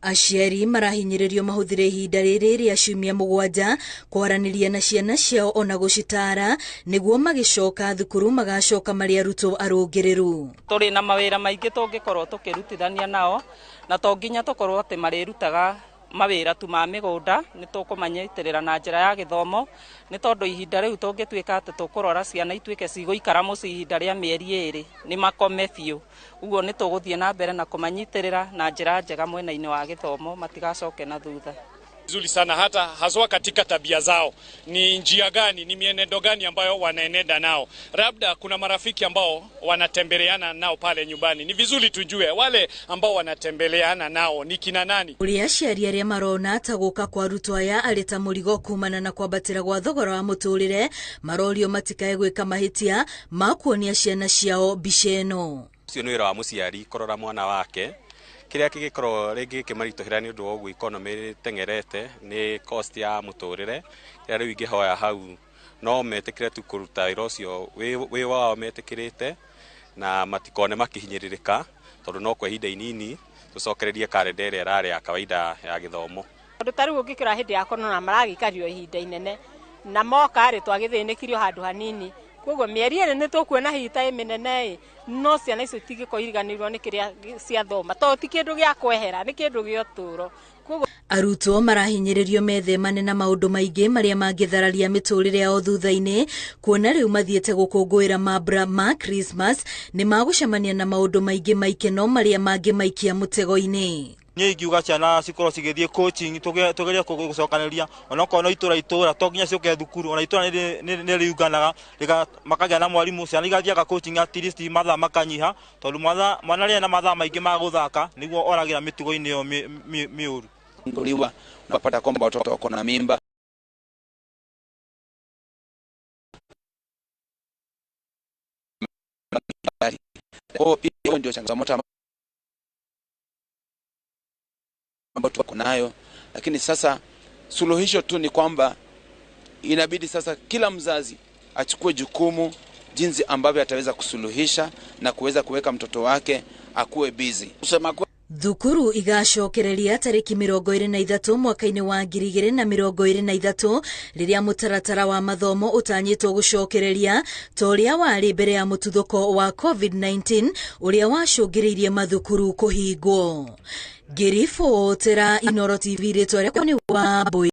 Aciari marahinyĩrĩrio mahũthĩre ihinda rĩrĩ rĩa ciumia 7 kwaranĩria na ciana ciao ona gũcitara nĩguo magĩcoka thukuru magacoka marĩ arutwo arũngĩrĩru. Tũrĩ na mawĩra maingĩ tũngĩkorwo tũkĩrutithania nao, na to nginya tũkorwo atĩ marĩrutaga mawĩra tu ma mĩgũnda, nĩ tũkũmanyitĩrĩra na njĩra ya gĩthomo, nĩ tondũ ihinda rĩu tũngĩtuĩka atĩ tũkũrora ciana ituĩke cigũikara mũciĩ ihinda rĩa mĩeri 2, nĩ makome biũ. Ũguo nĩ tũgũthiĩ na mbere na kũmanyitĩrĩra na njĩra njega mwena-inĩ wa gĩthomo, matigacoke na thutha. Vizuri sana hata haswa katika tabia zao, ni njia gani, ni mienendo gani ambayo wanaenenda nao. Labda kuna marafiki ambao wanatembeleana nao pale nyumbani, ni vizuri tujue wale ambao wanatembeleana nao ni kina nani. Kũrĩ aciari arĩa marona ta gũka kwa arutwo aya arĩ ta mũrigo kumana na kwambatĩra gwa thogora wa mũtũrĩre, marorio matikae gwĩka mahĩtia ma kuonia ciana ciao mbica ĩno. Ũcio nĩ wĩra wa mũciari kũrora mwana wake. Kĩrĩa kĩngĩkorwo rĩngĩ gĩkĩmaritũhĩra nĩ ũndũ wa ũguo economy ĩteng'erete nĩ cost ya mũtũrĩre. Kĩrĩa rĩu ingĩhoya hau no metĩkĩre tu kũruta wĩra ũcio wĩ wao metĩkĩrĩte, na matikone makĩhinyĩrĩrĩka, tondũ no kwa ihinda inini tũcokererie karenda ĩrĩa ĩrarĩ ya kawaida ya gĩthomo. Tondũ ta rĩu ũngĩkĩra hĩndĩ ya corona maragĩikario ihinda inene, na moka rĩ twagĩthĩnĩkirio handũ hanini. Koguo mĩeri 2 nĩ tũkuona hihi ta ĩ mĩnene ĩ, no ciana icio itingĩkorwo iriganĩirwo nĩ kĩrĩa ciathoma, tondũ ti kĩndũ gĩa kwehera, nĩ kĩndũ gĩa ũtũũro. Koguo arutwo marahinyĩrĩrio methemane na maũndũ maingĩ marĩa mangĩthararia mĩtũrĩre yao thutha-inĩ, kuona rĩu mathiĩte gũkũngũĩra mambura ma Christmas nĩ magũcemania na maũndũ maingĩ ma ikeno marĩa mangĩmaikia mũtego-inĩ. Niĩ ingiuga ciana cikorwo cigĩthiĩ coaching, tũgerie gũcokanĩrĩria, onokorwo no itũra itũra, to nginya ciũke thukuru, ona itũra nĩ rĩunganaga, makagĩa na mwarimũ, ciana igathiaga coaching at least mathaa makanyiha, tondũ mwana rĩrĩa ena mathaa maingĩ ma gũthaka, nĩguo oragĩra mĩtugo-inĩ ĩyo mĩũru. Kuliwa, unapata kwamba watoto wako na mimba. Kwa hiyo pia hiyo ndio changamoto ambayo tuko nayo, lakini sasa suluhisho tu ni kwamba inabidi sasa kila mzazi achukue jukumu jinsi ambavyo ataweza kusuluhisha na kuweza kuweka mtoto wake akuwe busy. Kusema kwa Thukuru igacokereria tarĩki 23 mwaka-inĩ wa 2023, rĩrĩa mũtaratara wa mathomo ũtanyĩtwo gũcokereria ta ũrĩa warĩ mbere ya mũtuthũko wa COVID-19 ũrĩa wacũngĩrĩirie mathukuru kũhingwo. Ngĩribotera Inooro TV, rĩtwa rĩakwa nĩ Wambui.